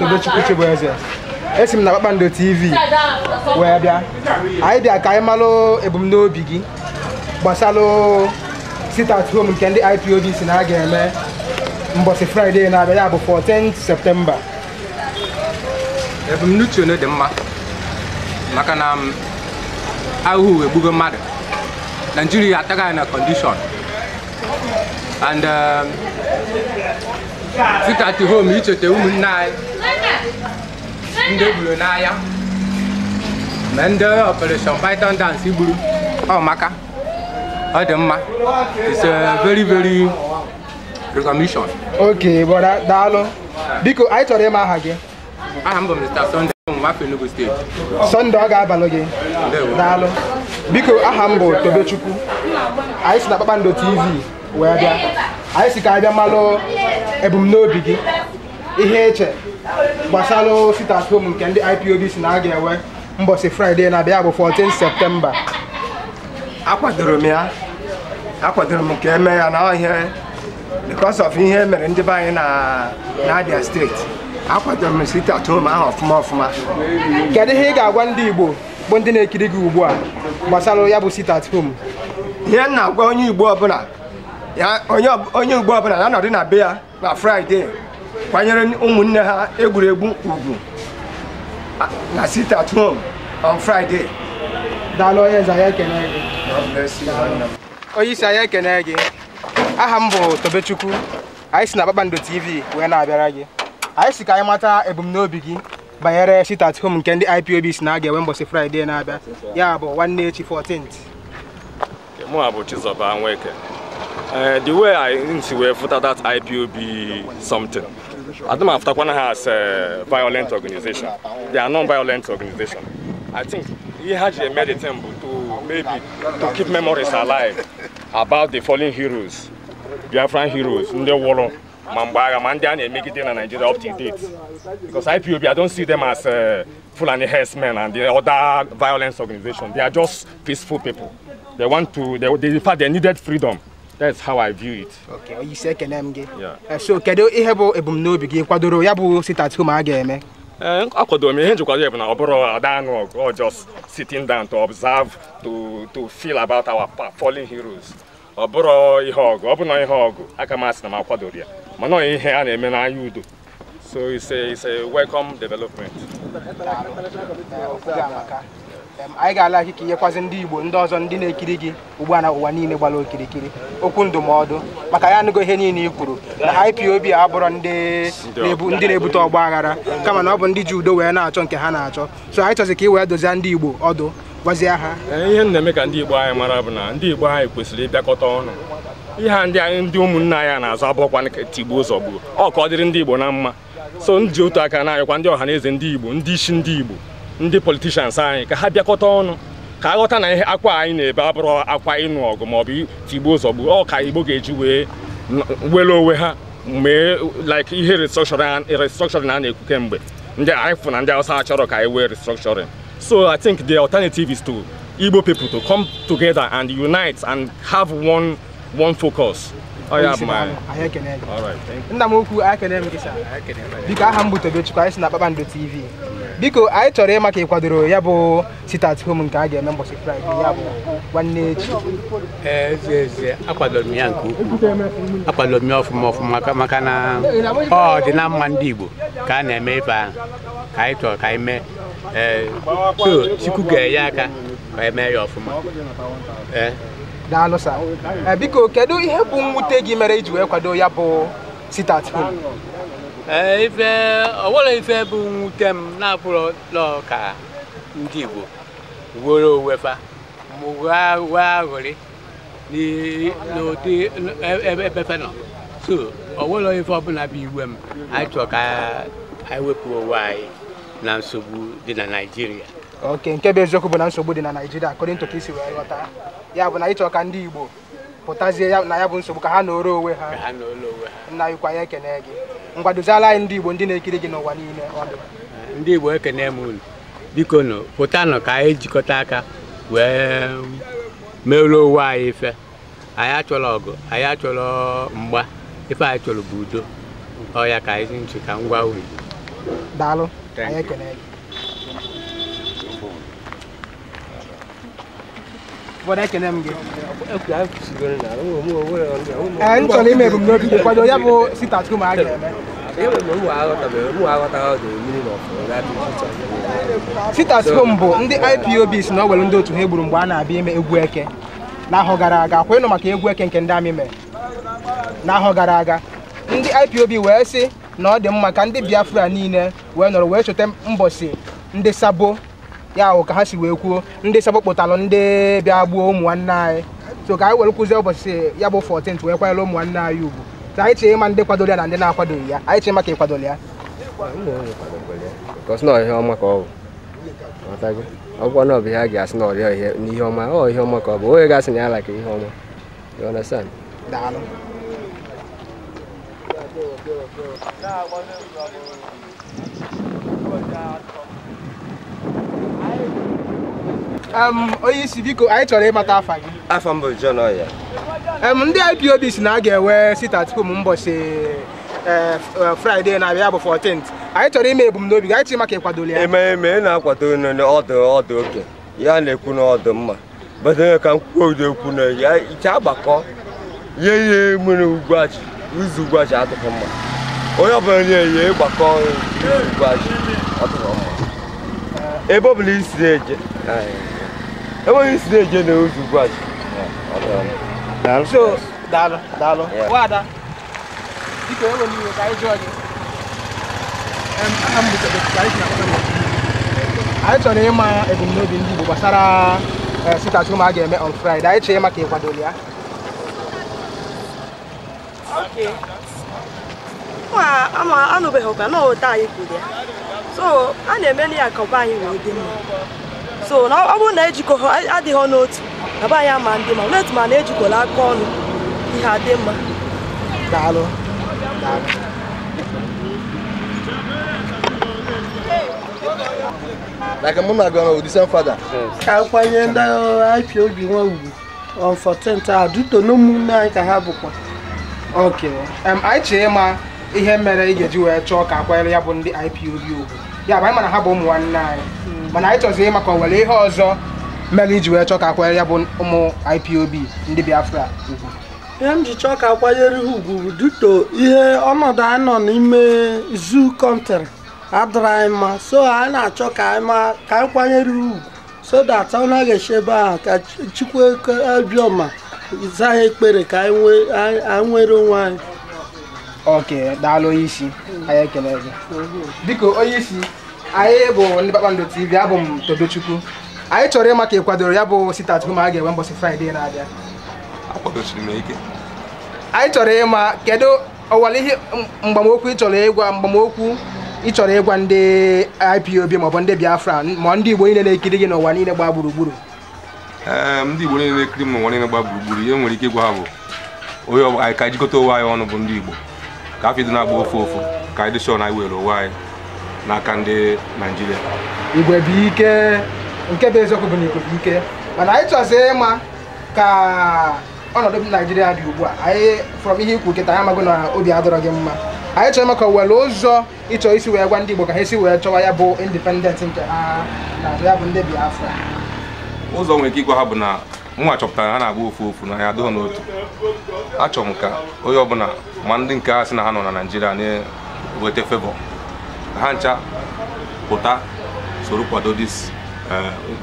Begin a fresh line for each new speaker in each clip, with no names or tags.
Tobechukwu Chibueze. Esi m na Kpakpando TV wee bịa. Anyị bịa ka anyị malụ ebumnobi gị gbasalụ sit at home nke ndị IPOB si na a ga-eme mbọsị Friday na-abịa, ya bụ 14 September.
Ebumnuche unu dị mma maka na ahụhụ egbugo mmadụ. Nigeria ataghị anyị na condition and sit at home icheta ụmụnne anyị ndị egburu n'agha ma ndị Operation Python Dance gburu. Ọ maka ọ dị mma. It's a very very recognition.
Okay, brother, daalụ. Biko, anyị chọrọ ịma aha gị.
Aha m bụ Mr. Sunday Nwafọ Enugu Steeti.
Sunday, ọ ga-abalụ gị. Daalụ. Biko, aha m bụ Tobechukwu. Anyị si na Kpakpando TV wee bịa. Anyị si ka anyị bịa malụ ebumnobi gị, ihe eche gbasalụ sit at home nke ndị IPOB si na a ga-enwe mbọsị Friday na-abịa, bụ 14 September.
Akwadoro m ya, akwadoro m ka eme ya na ihe because of ihe mere ndị be anyị na Abia Steeti. Akwadoro m sit at home ahụ ọfụma ọfụma.
Kedu ihe ị ga-agwa ndị Igbo bụ ndị na-ekiri gị ugbu a gbasara ya bụ sit at home?
Ihe m na-agwa onye Igbo ọbụla ya, onye Igbo ọbụla na-anọdụ na be ya na Friday, kwanyere ụmụnne ha egwuregwu ugwu na sit at home on Friday.
Daalụ, onye nze, anyị ekene gị.
God bless you.
Onye isi, anyị ekene gị. Aha m bụ Tobechukwu. Anyị si na Kpakpando TV wee na-abịara gị. Anyị si ka anyị mata ebumnobi gị banyere sit at home nke ndị IPOB si na a ga-enwe mbọsị Friday na-abịa, ya bụ nwanne echi, 14th.
Mụ bụ Chizoba Nweke. The way I si wee fụta that IPOB something, adị m afụtakwana ha as a violent organization. They are non-violent organization. I think ihe ha ji eme the thing bụ to maybe to keep memories alive about the fallen heroes, Biafran heroes, ndị nwụrụ ma mgbe agha ma ndị a na-emegide na Nigeria up to date. Because IPOB, I don't see them as Fulani herdsmen and the other violence organization. They are just peaceful people. They want to, they, in fact, they needed freedom. That's how I view it.
Okay, onye isi, ekene m gị.
Yeah.
So kedu ihe bụ ebumnobi gị kwadoro ya bụ sit at home a ga-eme?
Akwado m ihe njikwado ya bụ na ọ bụrụ ada anụ ọgụ, or just sitting down to observe, to feel about our fallen heroes. Ọ bụrụ ihe ọgụ, ọ bụ na ihe ọgụ, aka m asị na m akwadoro ya. Mana ọ ihe a na-eme n'anya udo. So it's a welcome development.
Okwu gị amaka. Anyị ga-ala ka inyekwazi ndị Igbo ndị ọzọ ndị na-ekiri gị ugbu a na ụwa niile gbara okirikiri okwu ndụmọdụ, maka ya anụgo ihe niile i kwuru na IPOB abụrọ ndị na-ebute ọgba aghara, kama na ọ bụ ndị ji udo wee na-achọ nke ha na-achọ. So anyị chọzi ka ị wee dozie ndị Igbo ọdụ, gwazie ha.
Ihe m na-eme ka ndị Igbo anyị mara bụ na ndị Igbo anyị kwesịrị ịbịakọta ọnụ. Ihe a ndị anyị, ndị ụmụnne anyị a na-azụ abụọkwa tigbuo zọgbuo, ọ ka ọ dịrị ndị Igbo na mma. So m ji otu aka na-ayọkwa ndị ọha na eze ndị Igbo, ndị isi ndị Igbo, ndị politicians anyị, ka ha bịakọta ọnụ ka aghọta na ihe akwa anyị na-ebe abụrụ akwa ịnụ ọgụ maọbụ tigbuo zọgbuo. Ọ ka Igbo ga-eji wee were onwe ha mee like ihe restructuring a na-ekwu kemgbe. Ndị anyị fụ na ndị Hausa chọrọ ka anyị wee restructuring. So I think the alternative is to Igbo people to come together and unite and have one focus. Oh yeah, my.
Anyị ekene gị.
All right, thank you.
Nna m ukwu, anyị ekene m gị sir. Biko, aha m bụ Tobechukwu. Anyị si na Kpakpando TV. Biko, anyị chọrọ ịma ka ị kwadoro ya bụ sit at home nke a ga-eme mbọsị Friday, ya bụ nwanne echi.
Ee, ezi ezi akwadoro m ya nke ukwuu. Akwadoro m ya ọfụma ọfụma maka na ọ dị na mma ndị Igbo ka a na-eme ife ahụ ka anyị chọrọ ka anyị mee. Ee, so Chukwu ga-enye aka ka anyị mee ya ọfụma. Ee.
Daalụ sir. Ee, biko, kedu ihe bụ mwute gị mere iji wee kwado ya bụ sit at home?
Ee, ife ọ nwere ife bụ mwute m na-abụrụ lọọ ka ndị Igbo were onwe fa wee aghụrị n'ụdị ebe fe nọ. So ọ nwere ife ọbụla bụ iwe m. Anyị chọrọ ka anyị wepụ onwe anyị na nsogbu dị na Naịjirịa.
Okay, nke bụ eziokwu bụ na nsogbu dị na Naịjirịa, according to ka isi wee ghọta ya bụ na ịchọ ka ndị Igbo pụtazie ya na ya bụ nsogbu, ka ha nọrọ onwe ha.
Ka ha nọrọ onwe ha.
Nna anyị kwa, ya ekene gị. Ngwa, doziala anyị ndị Igbo ndị na-ekiri gị n'ụwa niile ọdụ.
Ndị Igbo, ekene m unu. Biko nụ, pụtanụ ka anyị jikọta aka wee meere onwe anyị ife. Anyị achọrọ ọgụ, anyị achọrọ mgba. Ife anyị chọrọ bụ udo. Ọ ya ka anyị nchi ka m gwa unu.
Daalụ, anyị ekene gị. Bọda, ekene m gị. Ee, m chọrọ ime ebumnobi gị kwado ya bụ sit at home a ga-eme. Sit at home bụ ndị IPOB si na ọ nwere ndị otu ha egburu mgbe a na-abịa ime egwu eke n'ahọ gara aga. Akwa ịnụ maka egwu eke nke ndị amị mere n'ahọ gara aga, ndị IPOB wee sị na ọ dị mma ka ndị Biafra niile wee nọrọ wee cheta mbọsị ndị sabo ya ahụ ka ha si wee kwuo ndị sabo kpụtalụ ndị bịa gbuo ụmụ nwanne anyị. So ka anyị were kwụzie ụbọchị ya bụ 14th wee kwanyere ụmụ nwanne anyị ugwu. So anyị chee ịma ndị kwadoro ya na ndị na-akwadoghị ya. Anyị chee ịma ka ị kwadoro ya.
Because na ihe ọma ka ọ bụ. Ghọtago? Ọ bụkwa na ọ bụ ihe a ga-asị na ọrịa ihe n'ihe ọma, ọ ihe ọma ka ọ bụ. Onye ga-asị na ya like ihe ọma. You understand?
Daalụ. Onye isi, biko, anyị chọrọ ịmata afa gị.
Afọ m bụ John Oya.
Ndị IPOB si na a ga-enwe sit at home mbọchị Friday na-abịa bụ 14th. Anyị chọrọ ime ebumnobi gị, anyị chọrọ maka ịkwadoro ya.
Eme na-akwado n'ọdụ ọdụ oke. Ya na-ekwu na ọdụ mma. Bata ka m kwuo ụdị okwu na ya iche agbakọ. Ihe mere ugwachi, ụzọ ugwachi adịghị mma. Onye ọbụla na-enye ịgbakọ ụzọ ugwachi adịghị mma. Ebe ọ bụla isi na-eje, enweghị isi na-eje na ụzọ ugwachi.
So, daalụ, daalụ. Nwada, biko, enwere iwe ka anyị jụọ gị. Aha m bụ Chebechukwu, anyị si na Kpakpando. Anyị chọrọ ịma ebumnobi ndị Igbo gbasara sit at home a ga-eme on Friday. Anyị chọrọ ịma ka ị kwadoro ya.
Okay. Ama anụbeghị ka na ụta anyị kwuru ya. So a na-eme ya ka ọba anyị wee dị mma. So na ọ bụrụ na ejikọ adịghị n'otu, ọba anyị ama ndị mma. N'otu ma na ejikọla aka ọnụ, ihe adị mma.
Daalụ. Daalụ.
Like mụ na gị with the same father.
Ka akwanye ndị IPOB nwa ugwu on 14th a duto n'ụmụnne anyị ka ha bụkwa.
Okay. Anyị chee ịma ihe mere ị ga-eji wee chọọ ka akwanyere ya bụ ndị IPOB ugwu. Ya bụ anyị mana ha bụ ụmụ nwanne anyị. Mana anyị chọziri ịma ka ọ nwere ihe ọzọ mere iji wee chọọ ka akwanyere ya bụ ụmụ IPOB ndị Biafra ugwu.
Ihe m ji chọọ ka akwanyere ha ugwu bụ duto ihe ọnọdụ anyị nọ n'ime zoo country adịrị anyị mma. So anyị na-achọ ka anyị ma ka anyị kwanyere ha ugwu so that ọ naghị esi ebe ahụ ka Chukwu Obiọma zaa ha ekpere ka anyị nwere onwe anyị.
Okay, daalụ onye isi, anyị ekele gị. Biko onye isi, anyị bụ ndị Kpakpando TV, abụ m Tobechukwu. Anyị chọrọ ịma ka ị kwadoro ya bụ sit at home a ga-enwe mbọchị Friday na-abịa.
Akwadosiri m ike.
Anyị chọrọ ịma kedu ọwara ihe mgbamokwu ị chọrọ ịgwa mgbamokwu ị chọrọ ịgwa ndị IPOB maọbụ ndị Biafra ma ndị Igbo niile na-ekiri gị n'ụwa niile gbaa gburugburu.
Ndị Igbo niile na-ekiri m n'ụwa niile gbaa gburugburu, ihe nwere ike ịgwa ha bụ onye ọbụla anyị ka jikọta onwe anyị ọnụ bụ ndị Igbo. Ka afọ ịdị na-agba ofu ofu ka anyị dị sure na anyị were onwe anyị n'aka ndị Naịjirịa.
Igwe bụ ike, nke bụ eziokwu bụ na igwe bụ ike. Mana anyị chọziri ịma ka ọnọdụ Naịjirịa dị ugbu a. Anyị from ihe ikwu kịta anyị amago na obi adọrọ gị mma. Anyị chọrọ ịma ka o nwere ụzọ ịchọ isi wee gwa ndị Igbo ka ha si wee chọwa ya bụ independent nke ha na ya bụ ndị Biafra.
Ụzọ nwere ike ịgwa ha bụ na mụnwa chọpụtara na ha na-agba ofu ofu na ya adịghị n'otu. Achọrọ m ka onye ọbụla ma ndị nke ha sị na ha nọ na Naịjirịa na-eweta favor ka ha ncha pụta soro kwado this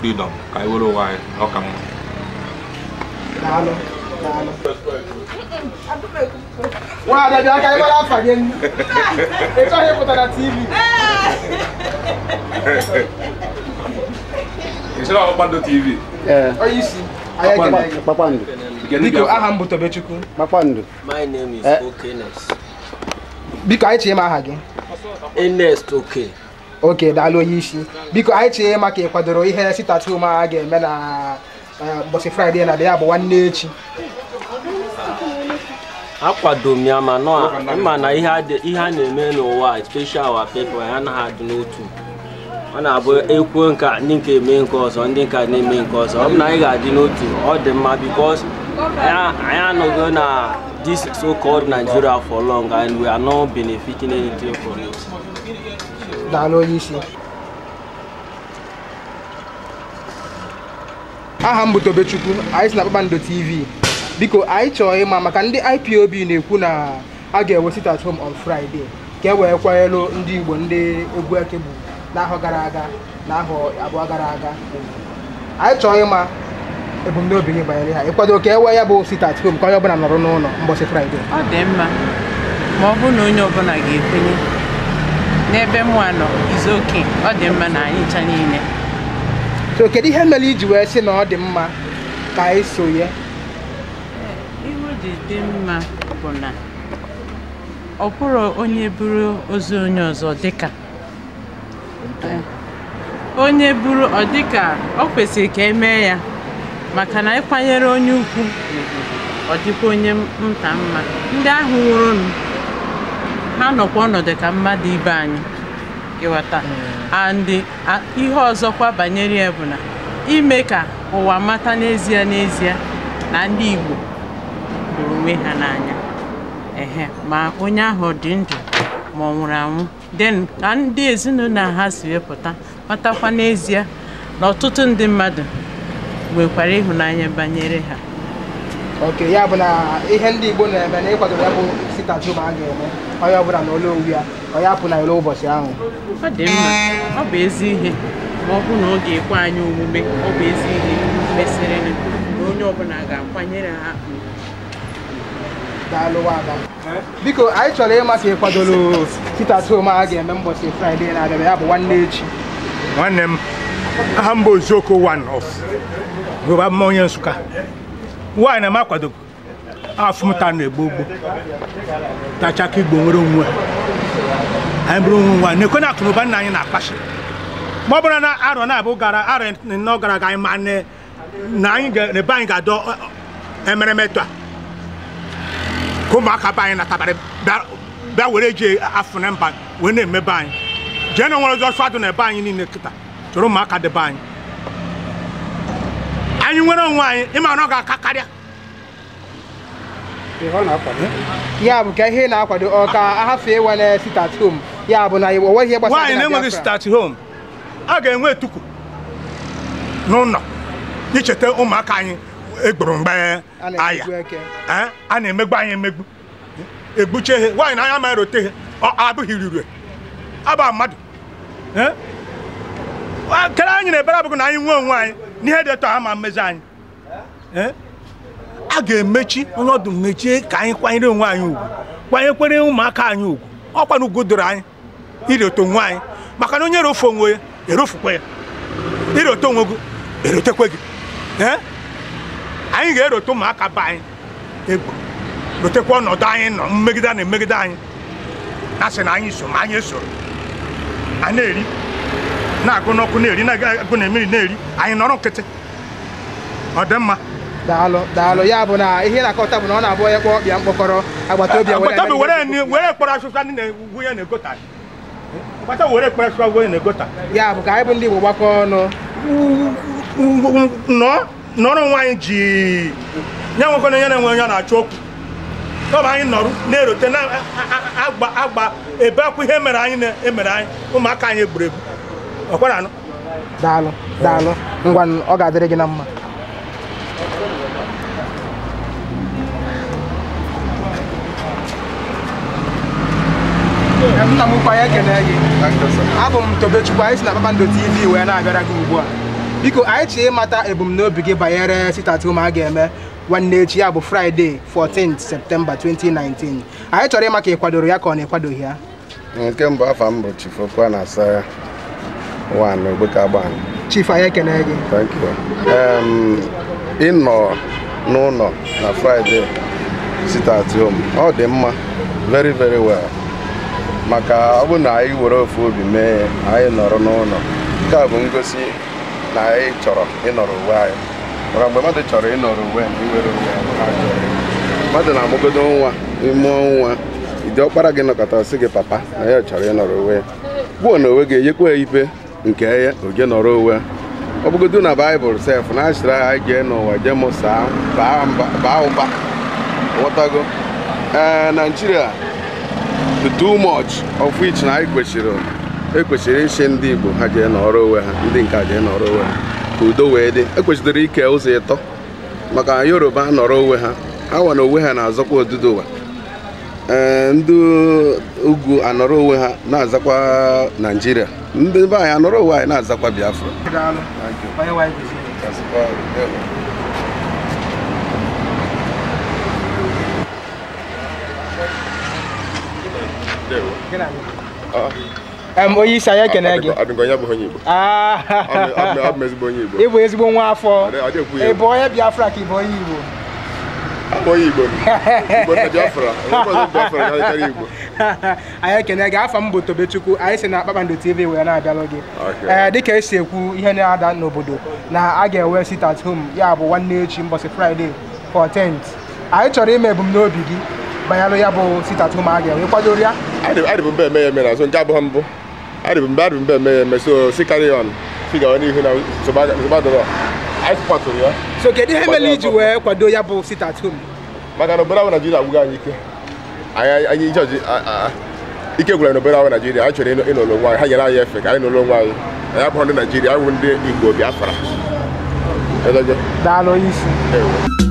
freedom ka anyị were onwe anyị na ọka mma.
Daalụ, daalụ. Nwada, bịa ka anyị gbara afa gị. Ị chọghị ịpụta na TV.
Ị sịrị Kpakpando TV?
Onye isi, anyị ekele gị.
Kpakpando.
Biko, aha m bụ Tobechukwu.
Kpakpando.
My name is Okenes.
Biko, anyị chee ịma aha gị.
Ernest Oke.
Okay, daalụ onye isi. Biko, anyị chee ịma ka ị kwadoro ihe sit at home a ga-eme na ụbọchị Friday na-abịa ya bụ nwanne echi.
Akwado m ya ma na ihe a na-eme n'ụwa, especially our people, anyị anaghị adị n'otu. Ọ na-abụ ekwuo nke ndị nke eme nke ọzọ, ndị nke na-eme nke ọzọ. Ọ bụ na anyị ga-adị n'otu, ọ dị mma because anyị anọghị na this so-called Nigeria for long and we are not benefiting anything from it.
Daalụ onye isi. Aha m bụ Tobechukwu, anyị si na Kpakpando TV. Biko anyị chọrọ ịma maka ndị IPOB na-ekwu na a ga-enwe sit at home on Friday ka e wee kwanyelu ndị Igbo ndị egwu eke gburu n'ahọ gara aga na ahọ abụọ gara aga. Anyị chọrọ ịma ebumnobi gị banyere ha, ịkwado ka e wee ya bụ sit at home ka onye ọbụla nọrọ n'ụlọ mbọchị Friday.
Ọ dị mma ma ọ bụrụ na onye ọbụla ga-ekwenye n'ebe mụ nọ is okay. Ọ dị mma na anyị ncha niile.
So kedu ihe mere iji wee sị na ọ dị mma ka anyị sonye?
Ihe o ji dị mma bụ na ọ bụrụ onye buru ozu onye ọzọ dịka onye buru ọ dịka ọ kwesịrị ka emee ya, maka na ịkwanyere onye ukwu ọ dịkwa onye nta mma. Ndị ahụ nwụrụnụ ha nọkwa ọnọdụ ka mmadụ ibe anyị, ịghọta. And ihe ọzọkwa banyere ya bụ na ime ka ụwa mata n'ezie n'ezie na ndị Igbo hụrụ onwe ha n'anya. Ehe, ma onye ahụ dị ndụ ma ọ nwụrụ anwụ, then ka ndị ezinụlọ ha si wepụta matakwa n'ezie na ọtụtụ ndị mmadụ nwekwara ịhụnanya banyere ha.
Ok, ya bụ na ihe ndị Igbo na-eme na ịkwadoro ya bụ sit at home a ga-eme onye ọbụla na ụlọ owu ya, onye apụ na ilo ụbọchị ahụ.
Ọ dị mma, ọ bụ ezi ihe ma ọ bụ na ọ ga-ekwe anyị omume. Ọ bụ ezi ihe mesịrị na onye ọbụla ga-akwanyere ha.
Daalụ nwada. Biko anyị chọrọ ịma ka ị kwadoro sit at home a ga-eme mbọchị Fraịde na-abịa, ya bụ nwanne echi.
Nwanne m, aha m bụ Ozioko one of Yoruba mma onye Nsụka. Nwaanyị na m akwadogo afụmta na-egbo ogbo tachaka Igbo nwere onwe anyị bụrụ onwe nwa na-ekwe na akụnụba nna anyị na-akpachi. Ma ọ bụrụ na arọ na-abụ gara arọ nọ gara aga anyị ma na anyị ebe anyị ga-adọ emereme taa ka ụmụaka be anyị natabarị bịa were ji afụ na mba wee na-emebe anyị jee na nwere ọzọ adụ na ebe anyị niile kịta chọrọ ụmụaka debe anyị. Anyị nwere onwe anyị ịma na ọ ga-aka karịa.
Ya bụ ka ihe na-akwado ọ ka ahafe ịwa na sit at home, ya bụ na o nweghị ihe gbasara
nwaanyị na-enweghị sit at home a ga-enwe etuku n'ụlọ icheta ụmụaka anyị egburu mgbe aya a na-emegbu anyị emegbu egbuche ihe nwaanyị na anya ma erote ihe ọ abụghị rire aba mmadụ. Kere anyị na-ebere abụghị na anyị nwee onwe anyị n'ihe dị etu a ma mmezi anyị. A ga-emechi onye ọdụ mechie ka anyị kwanyere onwe anyị ugwu, kwanyekwere ụmụaka anyị ugwu. Ọkwa na ugwu doro anyị irote onwe anyị, maka na onye erofu onwe ya erofukwa ya, irote onwe gị erotekwe gị. Anyị ga-erote ụmụaka be anyị egwu, rotekwa ọnọdụ anyị nọ mmegide na emegide anyị na sị na anyị so ma anyị esoro a na-eri na-agụ n'ọkụ na-eri na-agụ na mmiri na-eri anyị nọrọ nkịtị. Ọ dị mma.
Daalụ daalụ. Ya bụ na ihe na-akọta bụ na ọ na-abụ onye kpọọ bịa mkpọkọrọ agbata obi
were kpọrọ asụsụ ndị na-egwu ya na-egota agbata were kpọrọ asụsụ onye na-egota.
Ya bụ ka anyị bụ ndị Igbo gbakọ ọnụ
nọrọ nwa anyị ji ya nwekọ na onye na-enwe onye na-achọ okwu ọ bụ anyị nọrụ na-erote na-agba agba ebe akwa ihe mere anyị na-emere anyị ụmụaka anyị egburu egbu. Ọkwara anụ.
Daalụ daalụ. Ngwa, ọ ga-adịrị gị na mma. Nna m ukwu, anyị ekene gị. Abụ m Tobechukwu, anyị si na Kpakpando TV wee na-abịara gị ugbu a. Biko anyị chọrọ ịmata ebumnobi gị banyere sit at home a ga-eme nwanne echi, ya bụ Friday 14 September 2019. Anyị chọrọ ịma ka ị kwadoro ya ka ọ na-ekwadoghị ya.
Nke mbụ, afa m bụ Chief Okwa na-asa one Ogbeka Agban.
Chief, anyị ekene gị.
Thank you. Ịnọ n'ụlọ na Friday sit at home ọ dị mma, very very well, maka ọ bụ na anyị were ofu obi mee anyị nọrọ n'ụlọ. Nke a bụ ngosi na anyị chọrọ ịnọrọ onwe anyị, maka mgbe mmadụ chọrọ ịnọrọ onwe na iwere onwe ya, mmadụ na-amụgodo nwa ịmụọ nwa ide ọkpara gị nọkọta sị gị papa na ya chọrọ ịnọrọ onwe ya, gwuo na onwe gị enyekwa ya ife nke ya oje nọrọ onwe. Ọ bụgodo na Baịbụl sef na achịrị anyị jee n'ụwa jee mụsaa baa ụba, ghọtago. Ee, Naijiria too much of which na anyị kwesịrị Ekwesịrị ịsị ndị Igbo ha jee nọrọ onwe ha, ndị nke a jee nọrọ onwe ha ka udo wee dị. Ekwesịrị ike ụzọ ịtọ maka Yoruba nọrọ onwe ha, awa na onwe ha na-azọkwa Oduduwa. Ee, ndị ugwu anọrọ onwe ha na-azakwa Naijiria, ndị be anyị anọrọ onwe anyị na-azakwa Biafra.
Daalụ. Onye nwe anyị gozie gị. Gị na gị. Onye isi anyị ekene gị.
Abụ onye abụghị onye Igbo.
Ah.
Abụ m ezigbo onye Igbo.
Ị bụ ezigbo nwa afọ.
Ọ dị ekwu
Ị
ya.
bụ onye Biafra ka ị bụ onye Igbo?
Abụ onye Igbo. Igbo na Biafra. Onye ọzọ Biafra karịkarị Igbo.
Anyị ekene gị. Afọ m bụ Tobechukwu. Anyị si na Kpakpando TV wee na-abịalụ gị.
Okay.
Ee, dịka esi ekwu ihe na-ada n'obodo na a ga-enwe sit at home, ya bụ nwanne echi mbọsị Fraịde 14th. Anyị chọrọ ime ebumnobi gị banyere ya bụ sit at home a ga-enwe, kwadoro ya?
Adị bụ mbe eme ya eme na so nke abụghị mbụ. Adị bụ mbe eme ya eme, so si carry on. Si gawa n'ihu na nsogbu adọrọ. Anyị kwatụrụ ya.
So kedu ihe mere iji wee kwado ya bụ sit at home?
Maka na obodo ahụ Naijiria agwụghị anyị ike. Anyị jọji ike gwụrụ anyị n'obodo ahụ Naijiria, anyị chọrọ ịnọrọ onwe anyị. Ha nyere anyị efe ka anyị nọrọ onwe anyị. Anyị abụghị ndị Naijiria, anyị bụ ndị Igbo Biafra. Edogo.
Daalụ, onye isi.
Ewo.